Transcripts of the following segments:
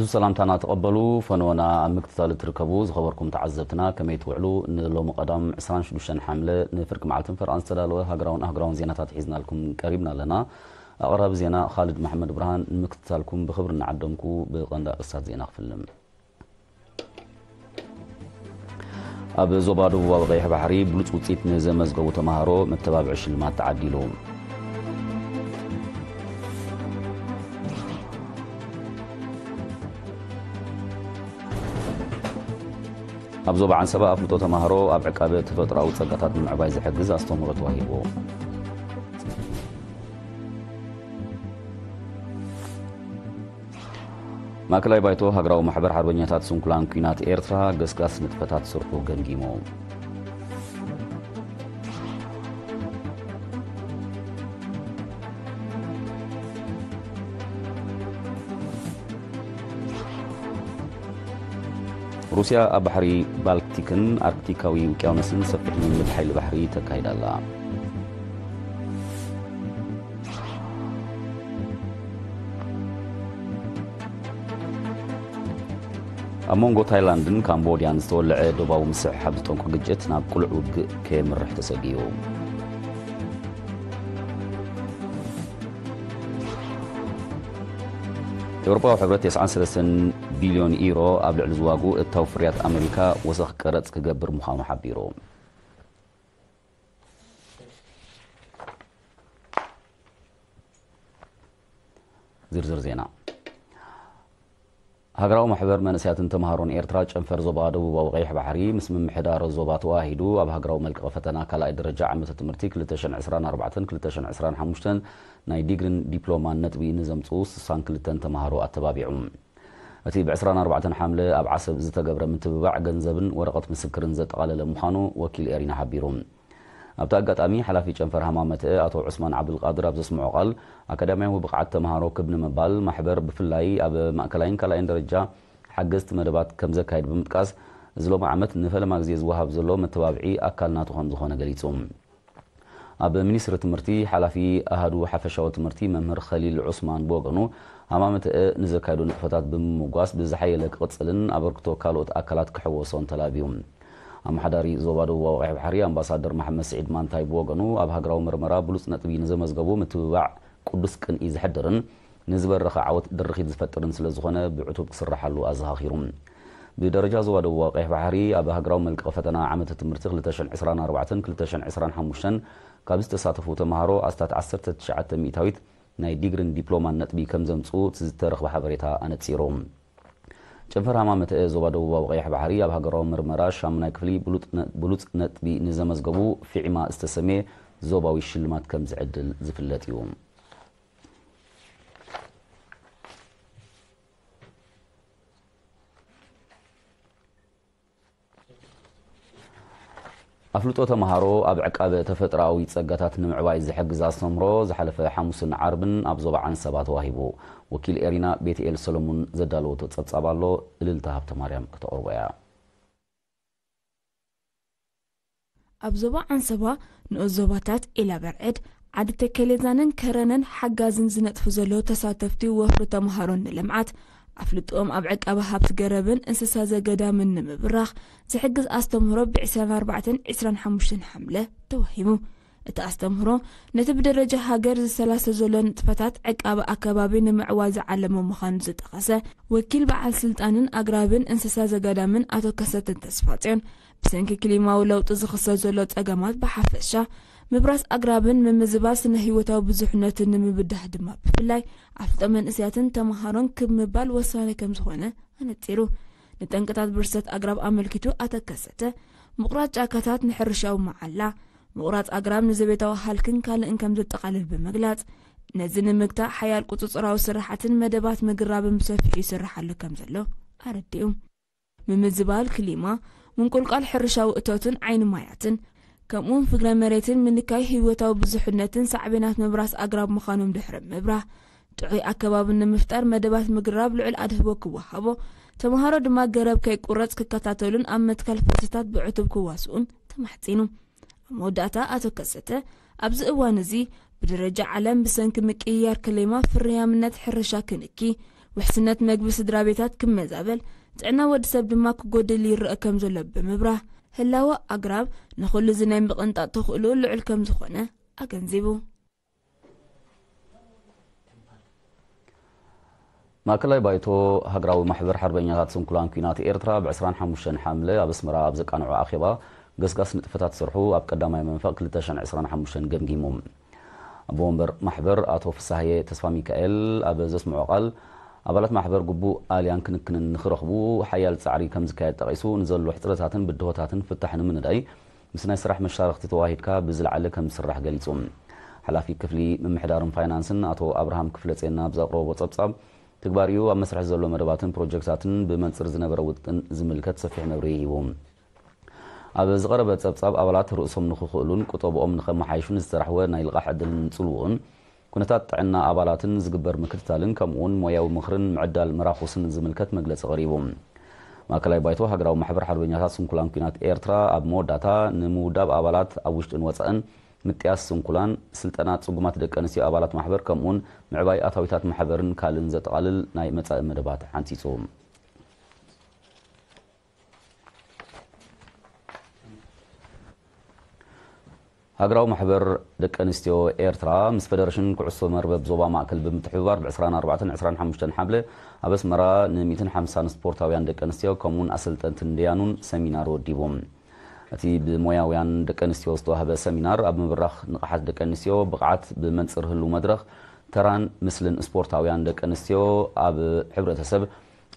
እዚ ሰላምታና ተቐበሉ። ፈነወና ኣብ ምክትታል እትርከቡ ዝኸበርኩም ተዓዘብትና፣ ከመይ ትውዕሉ? ንሎሚ ቀዳም ዕስራን ሽዱሽተን ሓምለ ንፍርቂ መዓልትን ፈርቓን ዝተዳለወ ሃገራውን ኣህጉራውን ዜናታት ሒዝናልኩም ቀሪብና ኣለና። ኣቕራቢ ዜና ኻልድ መሓመድ ብርሃን። ንምክትታልኩም ብኽብሪ እናዓደምኩ፣ ብቐንዲ ኣርእስታት ዜና ክፍልም። ኣብ ዞባ ደቡባዊ ቀይሕ ባሕሪ ብሉጽ ውጽኢት ንዘመዝገቡ ተማሃሮ መተባብዒ ሽልማት ተዓዲሉ። ኣብ ዞባ ዓንሰባ ኣፍልጦ ተማሃሮ ኣብ ዕቃበ ተፈጥሮኣዊ ጸጋታት ንምዕባይ ዝሕግዝ ኣስተምህሮ ተዋሂቡ። ማእከላይ ባይቶ ሃገራዊ ማሕበር ሓርበኛታት ስንኩላን ኲናት ኤርትራ ገስጋስ ንጥፈታት ስርሑ ገምጊሙ። ሩስያ ኣብ ባሕሪ ባልቲክን ኣርክቲካዊ ውቅያኖስን ሰፊሕ ልምምድ ሓይሊ ባሕሪ ተካይድ ኣላ። ኣብ መንጎ ታይላንድን ካምቦድያን ዝተወለዐ ዶባዊ ምስሕሓብ ዝጠንቁ ግጭት ናብ ቅሉዕ ውግእ ከየምርሕ ተሰጊኡ። ኤውሮጳዊ ሕብረት ተስዓን ሰለስተን ቢልዮን ዩሮ ኣብ ልዕሊ ዝዋግኡ እታው ፍርያት ኣመሪካ ወሰኽ ቀረጽ ክገብር ምዃኑ ሓቢሩ። ዝርዝር ዜና። ሃገራዊ ማሕበር መንእሰያትን ተምሃሮን ኤርትራ ጨንፈር ዞባ ደቡባዊ ቀይሕ ባሕሪ ምስ ምምሕዳር ዞባ ተዋሂዱ ኣብ ሃገራዊ መልቀቂ ፈተና ካልኣይ ደረጃ ዓመተ ትምህርቲ ክልተ ሽሕን ዕስራን ኣርባዕተን ክልተ ሽሕን ዕስራን ሓሙሽተን ናይ ዲግሪን ዲፕሎማን ነጥቢ ንዘምጽኡ ስሳን ክልተን ተምሃሮ ኣተባቢዑ። እቲ ብዕስራን ኣርባዕተን ሓምለ ኣብ ዓሰብ ዝተገብረ ምትብባዕ ገንዘብን ወረቐት ምስክርን ዘጠቓለለ ምዃኑ ወኪል ኤሪና ሓቢሩ። ኣብቲ ኣጋጣሚ ሓላፊ ጨንፈር ሃማመተ ኣቶ ዑስማን ዓብዱልቃድር ኣብ ዘስምዖ ቃል፣ ኣካዳሚያዊ ብቕዓት ተምሃሮ ክብ ንምባል ማሕበር ብፍላይ ኣብ ማእከላይን ካልኣይን ደረጃ ሓገዝቲ መደባት ከም ዘካይድ ብምጥቃስ፣ እዚ ሎሚ ዓመት ንፈለማ ግዜ ዝወሃብ ዘሎ መተባብዒ ኣካል ናቱ ከም ዝኾነ ገሊጹ። ኣብ ሚኒስትሪ ትምህርቲ ሓላፊ ኣሃዱ ሓፈሻዊ ትምህርቲ መምህር ኸሊል ዑስማን ብወገኑ፣ ሃማመተ ንዘካየዶ ንጥፈታት ብምምጓስ ብዝሓየለ ክቕጽልን ኣበርክቶ ካልኦት ኣካላት ክሕወሶን ተላብዩ። ኣመሓዳሪ ዞባ ደቡባዊ ቀይሕ ባሕሪ ኣምባሳደር መሓመድ ስዒድ ማንታይ ብወገኑ፣ ኣብ ሃገራዊ መርመራ ብሉጽ ነጥቢ ንዘመዝገቡ ምትብባዕ ቅዱስ ቅንኢ ዘሕድርን ንዝበረኸ ዓወት ድርኺት ዝፈጥርን ስለ ዝኾነ ብዕቱብ ክስርሓሉ ኣዘኻኺሩ። ብደረጃ ዞባ ደቡባዊ ቀይሕ ባሕሪ ኣብ ሃገራዊ መልቀቂ ፈተና ዓመተ ትምህርቲ ክልተ ሽሕን ዕስራን ኣርባዕተን ክልተ ሽሕን ዕስራን ሓሙሽተን ካብ ዝተሳተፉ ተምሃሮ ኣስታት ዓሰርተ ትሽዓተ ሚእታዊት ናይ ዲግሪን ዲፕሎማን ነጥቢ ከም ዘምጽኡ እቲ ዝተረኽበ ሓበሬታ ኣነጺሩ። ጨንፈር ሃማመተ ዞባ ደቡባዊ ቀይሕ ባሕሪ ኣብ ሃገራዊ ምርመራ ሻሙናይ ክፍሊ ብሉጥ ነ-፣ ብሉጽ ነጥቢ ንዘመዝገቡ ፊዕማ ዝተሰምየ ዞባዊ ሽልማት ከም ዝዕድል ዝፍለጥ እዩ። ኣፍልጦ ተምሃሮ ኣብ ዕቃበ ተፈጥሮኣዊ ጸጋታት ንምዕባይ ዝሕግዝ ኣስተምህሮ ዝሓለፈ ሓሙስን ዓርብን ኣብ ዞባ ዓንሰባ ተዋሂቡ። ወኪል ኤሪና ቤትኤል ሰሎሞን ዘዳለወቶ ጸብጻብ ኣሎ፣ እልልታ ሃብተማርያም ክተቕርቦ እያ። ኣብ ዞባ ዓንሰባ ንኡስ ዞባታት ኢላበርዕድ፣ ዓዲ ተከሌዛንን ከረንን ሓጋዝን ዝነጥፉ ዘለዉ ተሳተፍቲ ወፍሪ ተምሃሮን ንልምዓት ኣፍልጥኦም ኣብ ዕቃበ ሃብቲ ገረብን እንስሳ ዘገዳምን ንምብራኽ ዝሕግዝ ኣስተምህሮ ብዕስራን ኣርባዕተን ዕስራን ሓሙሽተን ሓምለ ተዋሂቡ። እቲ ኣስተምህሮ ነቲ ብደረጃ ሃገር ዝሰላሰ ዘሎ ንጥፈታት ዕቃበ ኣከባቢ ንምዕዋት ዝዓለመ ምዃኑ ዝጠቐሰ ወኪል በዓል ስልጣንን ኣግራብን እንስሳ ዘገዳምን ኣቶ ከሰተ ተስፋጽዮን፣ ብሰንኪ ክሊማዊ ለውጢ ዝኽሰት ዘሎ ጸገማት ብሓፈሻ፣ ምብራስ ኣግራብን ምምዝባል ስነ ህይወታዊ ብዙሕነትን ንምብዳህ ድማ ብፍላይ ኣፍልጦ መንእሰያትን ተምሃሮን ክብ ምባል ወሳኒ ከም ዝኾነ ኣነጺሩ። ንጠንቅታት ብርሰት ኣግራብ ኣመልኪቱ ኣቶ ከሰተ፣ ምቑራጽ ጫካታት ንሕርሻዊ መዓላ፣ ምቑራጽ ኣግራብ ንዘቤታዊ ሃልክን ካልእን ከም ዘጠቓልል ብምግላጽ፣ ነዚ ንምግታእ ሓያል ቁጽጽራዊ ስራሓትን መደባት ምግራብን ብሰፊሑ ይስርሓሉ ከም ዘሎ ኣረዲኡ። ምምዝባል ክሊማ፣ ምንቁልቋል ሕርሻዊ እቶትን ዓይኒ ማያትን፣ ከምኡውን ፍግረ መሬትን ምንካይ ህይወታዊ ብዙሕነትን ሳዕቤናት ምብራስ ኣግራብ ምዃኖም ድሕሪ ምብራህ፣ ጥዑይ ኣከባቢ ንምፍጣር መደባት ምግራብ ልዑል ኣድህቦ ክወሃቦ፣ ተምሃሮ ድማ ገረብ ከይቁረጽ ክከታተሉን ኣብ መትከል ፈልስታት ብዕቱብ ክዋስኡን ተማሕጺኑ። ኣብ መወዳእታ ኣቶ ከሰተ፣ ኣብዚ እዋን እዚ ብደረጃ ዓለም ብሰንኪ ምቅይያር ክሊማ ፍርያምነት ሕርሻ ክንኪ፣ ውሕስነት መግቢ ስድራ ቤታት ክመዛበል፣ ጥዕና ወዲ ሰብ ድማ ክጎድል ይረአ ከም ዘሎ ብምብራህ፣ ህላወ ኣግራብ ንኹሉ እዚ ናይ ምቕንጣጥ ተኽእሎ ልዑል ከም ዝኾነ ኣገንዚቡ። ማእከላይ ባይቶ ሃገራዊ ማሕበር ሓርበኛታት ስንኩላን ኲናት ኤርትራ ብ ዕስራን ሓሙሽተን ሓምለ ኣብ ኣስመራ ኣብ ዘቃንዖ ኣኼባ፣ ገስጋስ ንጥፈታት ስርሑ ኣብ ቀዳማይ መንፈቕ ክልተ ሽሕን ዕስራን ሓሙሽተን ገምጊሙ። ኣቦ ወንበር ማሕበር ኣቶ ፍሳህየ ተስፋ ሚካኤል ኣብ ዘስምዖ ቃል፣ ኣባላት ማሕበር ግቡእ ኣልያን ክንክንን ንኽረኽቡ ሓያል ጻዕሪ ከም ዝካየድ ጠቒሱ፣ ንዘሎ ሕጽረታትን ብድሆታትን ፍታሕ ንምንዳይ ምስ ናይ ስራሕ መሻርኽቲ ተዋሂድካ ብዝለዓለ ከም ዝስራሕ ገሊጹ። ሓላፊ ክፍሊ ምምሕዳርን ፋይናንስን ኣቶ ኣብርሃም ክፍለጼና ኣብ ዘቕረቦ ጸብጻብ፣ ትግባሪኡ ኣብ መስርሕ ዘሎ መደባትን ፕሮጀክታትን ብመንጽር ዝነበረ ውጥን ዝምልከት ሰፊሕ መብርሂ ሂቡ። ኣብ ዝቐረበ ጸብጻብ፣ ኣባላት ርእሶም ንኽኽእሉን ቁጠብኦም ንኸመሓይሹን ዝተራሕወ ናይ ልቓሕ ዕድልን ጽልውኡን፣ ኩነታት ጥዕና ኣባላትን ዝግበር ምክትታልን፣ ከምኡውን ሞያዊ ምኽርን ምዕዳል መራኹስን ዝምልከት መግለጺ ቀሪቡ። ማእከላይ ባይቶ ሃገራዊ ማሕበር ሓርበኛታት ስንኩላን ኲናት ኤርትራ ኣብ መወዳእታ፣ ንምውዳብ ኣባላት ኣብ ውሽጥን ወጻእን፣ ምጥያስ ስንኩላን፣ ስልጠና ጽጉማት ደቂ ኣንስትዮ ኣባላት ማሕበር፣ ከምኡውን ምዕባይ ኣታዊታት ማሕበርን ካልእን ዘጠቓልል ናይ መጻኢ መደባት ሓንጺጹ። ሃገራዊ ማሕበር ደቂ ኣንስትዮ ኤርትራ ምስ ፈደረሽን ኩዕሶ መርበብ ዞባ ማእከል ብምትሕብባር፣ ብ ዕስራን ኣርባዕተን ዕስራን ሓሙሽተን ሓምለ ኣብ ኣስመራ ን ሚእትን ሓምሳን ስፖርታውያን ደቂ ኣንስትዮ፣ ከምኡውን ኣሰልጠንትን ደያኑን ሰሚናር ወዲቡ። እቲ ብሞያውያን ደቂ ኣንስትዮ ዝተዋህበ ሰሚናር፣ ኣብ ምብራኽ ንቕሓት ደቂ ኣንስትዮ፣ ብቕዓት ብመንጽር ህሉው መድረኽ፣ ተራን ምስልን ስፖርታውያን ደቂ ኣንስትዮ ኣብ ሕብረተሰብ፣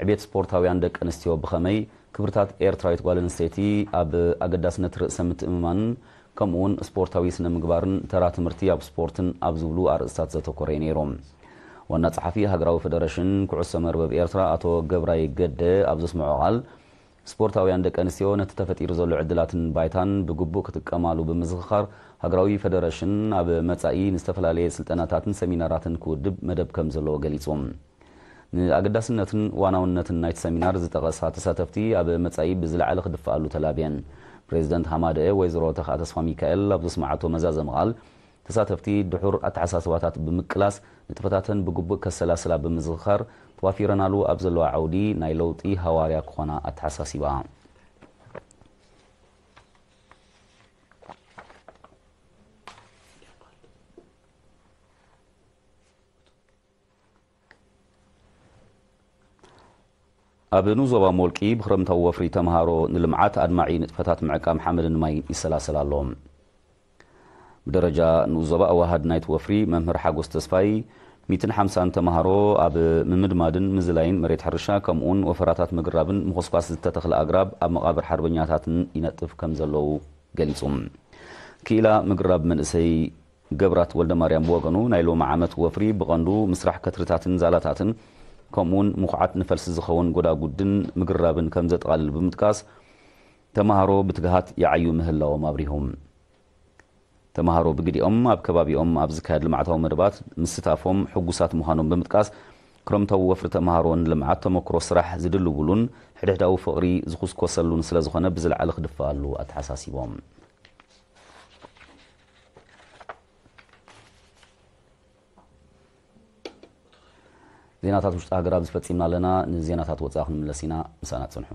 ዕቤት ስፖርታውያን ደቂ ኣንስትዮ ብኸመይ፣ ክብርታት ኤርትራዊት ጓል ኣንስተይቲ ኣብ ኣገዳስነት ርእሰ ምትእምማንን፣ ከምኡውን ስፖርታዊ ስነ ምግባርን ተራ ትምህርቲ ኣብ ስፖርትን ኣብ ዝብሉ ኣርእስታት ዘተኮረ እዩ ነይሩ። ዋና ጸሓፊ ሃገራዊ ፈደረሽን ኩዕሶ መርበብ ኤርትራ ኣቶ ገብራይ ገደ ኣብ ዘስምዖ ቃል፣ ስፖርታውያን ደቂ ኣንስትዮ ነቲ ተፈጢሩ ዘሎ ዕድላትን ባይታን ብግቡእ ክጥቀማሉ ብምዝኽኻር፣ ሃገራዊ ፈደረሽን ኣብ መጻኢ ንዝተፈላለየ ስልጠናታትን ሰሚናራትን ክውድብ መደብ ከም ዘለዎ ገሊጹ። ንኣገዳስነትን ዋናውነትን ናይቲ ሰሚናር ዝጠቐሳ ተሳተፍቲ፣ ኣብ መጻኢ ብዝለዓለ ክድፍኣሉ ተላብየን። ፕሬዚደንት ሃማደኤ ወይዘሮ ተኽኣ ተስፋ ሚካኤል ኣብ ዘስምዓቶ መዛዘሚ ቃል፣ ተሳተፍቲ ድሑር ኣተሓሳስባታት ብምቅላስ፣ ንጥፈታተን ብግቡእ ከሰላስላ ብምዝኽኻር፣ ተዋፊረናሉ ኣብ ዘለዋ ዓውዲ ናይ ለውጢ ሃዋርያ ክኾና ኣተሓሳሲባ። ኣብ ንኡስ ዞባ ሞልቂ ብክረምታዊ ወፍሪ ተምሃሮ ንልምዓት ኣድማዒ ንጥፈታት ምዕቃብ ሓመድን ማይን ይሰላሰል ኣሎ። ብደረጃ ንኡስ ዞባ ኣዋሃድ ናይቲ ወፍሪ መምህር ሓጎስ ተስፋይ፣ ሚእትን ሓምሳን ተምሃሮ ኣብ ምምድማድን ምዝላይን መሬት ሕርሻ፣ ከምኡውን ወፈራታት ምግራብን ምኹስኳስ ዝተተኽለ ኣግራብ ኣብ መቓብር ሓርበኛታትን ይነጥፍ ከም ዘለዉ ገሊጹ። ክኢላ ምግራብ መንእሰይ ገብራት ወልደማርያም ብወገኑ፣ ናይ ሎሚ ዓመት ወፍሪ ብቐንዱ ምስራሕ ከትርታትን ዛላታትን፣ ከምኡውን ምኹዓት ንፈልሲ ዝኸውን ጎዳጉድን ምግራብን ከም ዘጠቓልል ብምጥቃስ፣ ተምሃሮ ብትግሃት ይዓዩ ምህላዎም ኣብሪሁ። ተምሃሮ ብግዲኦም ኣብ ከባቢኦም ኣብ ዝካየድ ልምዓታዊ መደባት ምስታፎም ሕጉሳት ምዃኖም ብምጥቃስ፣ ክረምታዊ ወፍሪ ተምሃሮ ንልምዓት ተመክሮ ስራሕ ዝድልውሉን ሕድሕዳዊ ፍቕሪ ዝኹስኮሰሉን ስለ ዝኾነ ብዝለዓለ ክድፈኣሉ ኣተሓሳሲቦም። ዜናታት ውሽጢ ሃገር ኣብዚ ፈጺምና ኣለና። ንዜናታት ወጻኢ ክንምለስ ኢና። ምሳና ጽንሑ።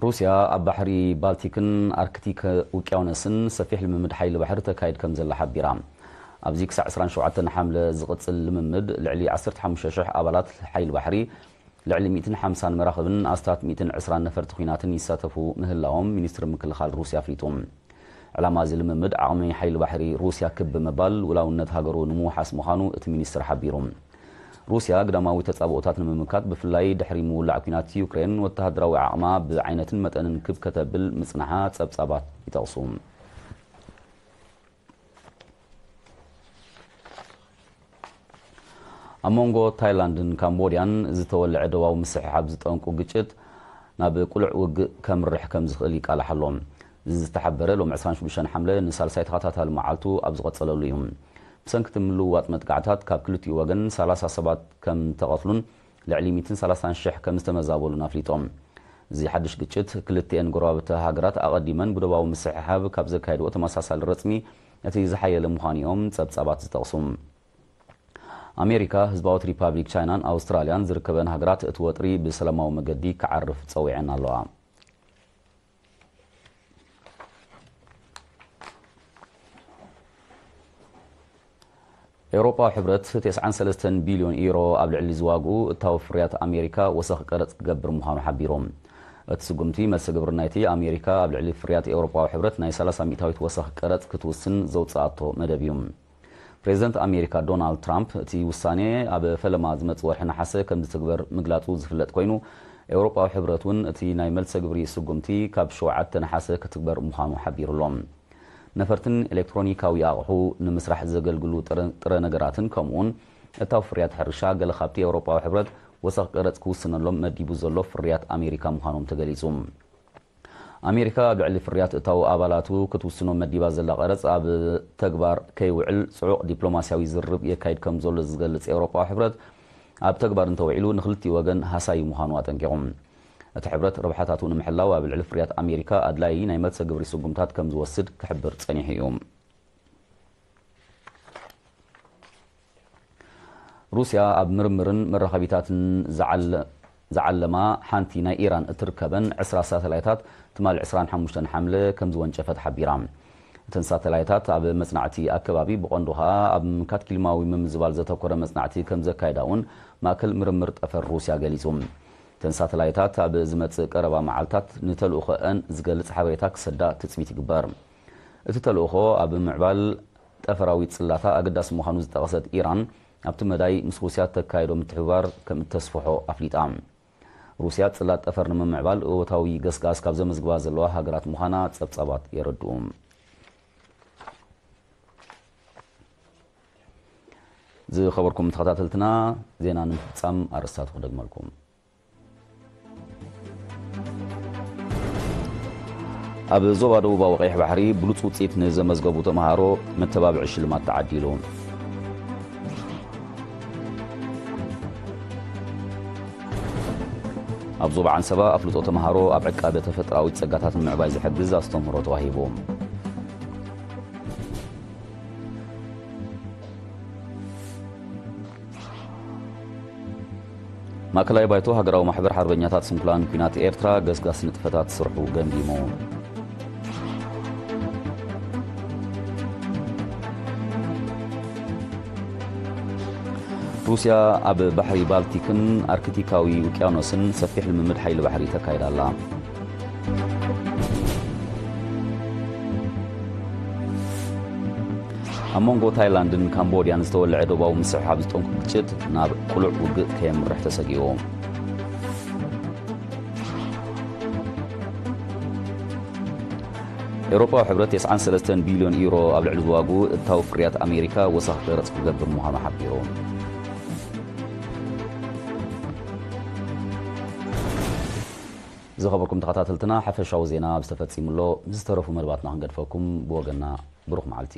ሩስያ ኣብ ባሕሪ ባልቲክን ኣርክቲክ ውቅያኖስን ሰፊሕ ልምምድ ሓይሊ ባሕሪ ተካይድ ከም ዘላ ሓቢራ። ኣብዚ ክሳዕ ዕስራን ሸውዓተን ሓምለ ዝቕጽል ልምምድ፣ ልዕሊ ዓሰርተ ሓሙሽተ ሽሕ ኣባላት ሓይሊ ባሕሪ፣ ልዕሊ ሚእትን ሓምሳን መራኽብን ኣስታት ሚእትን ዕስራን ነፈርቲ ኲናትን ይሳተፉ ምህላዎም ሚኒስትሪ ምክልኻል ሩስያ ኣፍሊጡ። ዕላማ እዚ ልምምድ፣ ዓቕሚ ሓይሊ ባሕሪ ሩስያ ክብ ብምባል፣ ውላውነት ሃገሩ ንምውሓስ ምዃኑ እቲ ሚኒስትር ሓቢሩ። ሩስያ ግዳማዊ ተጻብኦታት ንምምካት፣ ብፍላይ ድሕሪ ምውላዕ ኲናት ዩክሬን፣ ወተሃደራዊ ዓቕማ ብዓይነትን መጠንን ክብ ከተብል ምጽንሓ ጸብጻባት ይጠቕሱ። ኣብ መንጎ ታይላንድን ካምቦድያን ዝተወልዐ ዶባዊ ምስሕሓብ ዝጠንቁ ግጭት፣ ናብ ቁሉዕ ውግእ ከምርሕ ከም ዝኽእል ይቃላሕ ኣሎ። እዚ ዝተሓበረ፣ ሎም ዕስራን ሽዱሽተን ሓምለ ንሳልሳይ ተኸታታሊ መዓልቱ ኣብ ዝቐጸለሉ እዩ። ብሰንኪ እቲ ምልውዋጥ መጥቃዕታት፣ ካብ ክልቲኡ ወገን ሰላሳ ሰባት ከም ዝተቐትሉን ልዕሊ ሚእትን ሰላሳን ሽሕ ከም ዝተመዛበሉን ኣፍሊጦም። እዚ ሓድሽ ግጭት ክልቲኤን ጎረባብቲ ሃገራት ኣቐዲመን ብዶባዊ ምስሕሓብ ካብ ዘካየድዎ ተመሳሳሊ ረጽሚ እቲ ዝሓየለ ምዃኑ እዮም ጸብጻባት ዝጠቕሱ። ኣሜሪካ፣ ህዝባዊት ሪፓብሊክ ቻይናን ኣውስትራልያን ዝርከበን ሃገራት እቲ ወጥሪ ብሰላማዊ መገዲ ክዓርፍ ጸዊዐን ኣለዋ። ኤውሮጳዊ ሕብረት ተስዓን ሰለስተን ቢልዮን ዩሮ ኣብ ልዕሊ ዝዋግኡ እታዊ ፍርያት ኣሜሪካ ወሰኽ ቀረጽ ክገብር ምዃኑ ሓቢሩ። እቲ ስጉምቲ መልሰ ግብሪ ናይቲ ኣሜሪካ ኣብ ልዕሊ ፍርያት ኤውሮጳዊ ሕብረት ናይ ሰላሳ ሚእታዊት ወሰኽ ቀረጽ ክትውስን ዘውጽኣቶ መደብ እዩ። ፕሬዚደንት ኣሜሪካ ዶናልድ ትራምፕ እቲ ውሳኔ ኣብ ፈለማ ዝመጽእ ወርሒ ነሓሰ ከም ዝትግበር ምግላጹ ዝፍለጥ ኮይኑ፣ ኤውሮጳዊ ሕብረት እውን እቲ ናይ መልሰ ግብሪ ስጉምቲ ካብ ሸውዓተ ነሓሰ ክትግበር ምዃኑ ሓቢሩ ኣሎ። ነፈርትን ኤሌክትሮኒካዊ ኣቕሑ ንምስራሕ ዘገልግሉ ጥረ ነገራትን ከምኡውን እታው ፍርያት ሕርሻ ገለ ካብቲ ኤውሮጳዊ ሕብረት ወሰኽ ቀረጽ ክውስነሎም መዲቡ ዘሎ ፍርያት ኣሜሪካ ምዃኖም ተገሊጹ። ኣሜሪካ ኣብ ልዕሊ ፍርያት እታው ኣባላቱ ክትውስኖ መዲባ ዘላ ቀረጽ ኣብ ተግባር ከይውዕል ጽዑቕ ዲፕሎማስያዊ ዝርርብ የካይድ ከም ዘሎ ዝገልጽ ኤውሮጳዊ ሕብረት፣ ኣብ ተግባር እንተውዒሉ ንክልቲኡ ወገን ሃሳዩ ምዃኑ ኣጠንቂቑ። እቲ ሕብረት ረብሓታቱ ንምሕላው ኣብ ልዕሊ ፍርያት ኣሜሪካ ኣድላዪ ናይ መልሰ ግብሪ ስጉምታት ከም ዝወስድ ክሕብር ጸኒሑ እዩ። ሩስያ ኣብ ምርምርን መራኸቢታትን ዝዓለ-፣ ዝዓለማ ሓንቲ ናይ ኢራን እትርከበን ዕስራ ሳተላይታት ትማሊ ዕስራን ሓሙሽተን ሓምለ ከም ዝወንጨፈት ሓቢራ። እተን ሳተላይታት ኣብ መጽናዕቲ ኣከባቢ፣ ብቐንዱ ኸኣ ኣብ ምምካት ክሊማዊ ምምዝባል ዘተኮረ መጽናዕቲ ከም ዘካየዳ እውን ማእከል ምርምር ጠፈር ሩስያ ገሊጹ። እተን ሳተላይታት ኣብ ዝመጽእ ቀረባ መዓልታት ንተልእኾአን ዝገልጽ ሓበሬታ ክሰዳ ትጽቢት ይግበር። እቲ ተልእኾ ኣብ ምምዕባል ጠፈራዊ ጽላታ ኣገዳሲ ምዃኑ ዝጠቐሰት ኢራን፣ ኣብቲ መዳይ ምስ ሩስያ ተካየዶ ምትሕብባር ከም እተስፍሖ ኣፍሊጣ። ሩስያ ጽላት ጠፈር ንምምዕባል እወታዊ ገስጋስ ካብ ዘመዝግባ ዘለዋ ሃገራት ምዃና ጸብጻባት የረድኡ። ዝኸበርኩም ተኸታተልትና፣ ዜና ንምፍጻም ኣርእስታቱ ክደግመልኩም። ኣብ ዞባ ደቡባዊ ቀይሕ ባሕሪ ብሉጽ ውጽኢት ንዘመዝገቡ ተመሃሮ መተባብዒ ሽልማት ተዓዲሉ። ኣብ ዞባ ዓንሰባ ኣፍልጦ ተመሃሮ ኣብ ዕቃበ ተፈጥራዊ ጸጋታት ንምዕባይ ዝሕግዝ ኣስተምህሮ ተዋሂቡ። ማእከላይ ባይቶ ሃገራዊ ማሕበር ሓርበኛታት ስንኩላን ኲናት ኤርትራ ገስጋስ ንጥፈታት ስርሑ ገምጊሙ። ሩስያ ኣብ ባሕሪ ባልቲክን ኣርክቲካዊ ውቅያኖስን ሰፊሕ ልምምድ ሓይሊ ባሕሪ ተካይዳ ኣላ። ኣብ መንጎ ታይላንድን ካምቦድያን ዝተወልዐ ዶባዊ ምስሕሓብ ዝጠንኩ ግጭት ናብ ቅሉዕ ውግእ ከየምርሕ ተሰጊኡ። ኤውሮጳዊ ሕብረት ተስዓን ሰለስተን ቢልዮን ዩሮ ኣብ ልዕሊ ዝዋግኡ እታዊ ፍርያት ኣሜሪካ ወሰኽ ቀረጽ ክገብር ምዃኑ ሓቢሩ። ዝኸበርኩም ተኸታተልትና፣ ሓፈሻዊ ዜና ኣብዚ ተፈጺሙ ኣሎ። ምስ ዝተረፉ መደባትና ክንገድፈኩም፣ ብወገንና ብሩኽ መዓልቲ።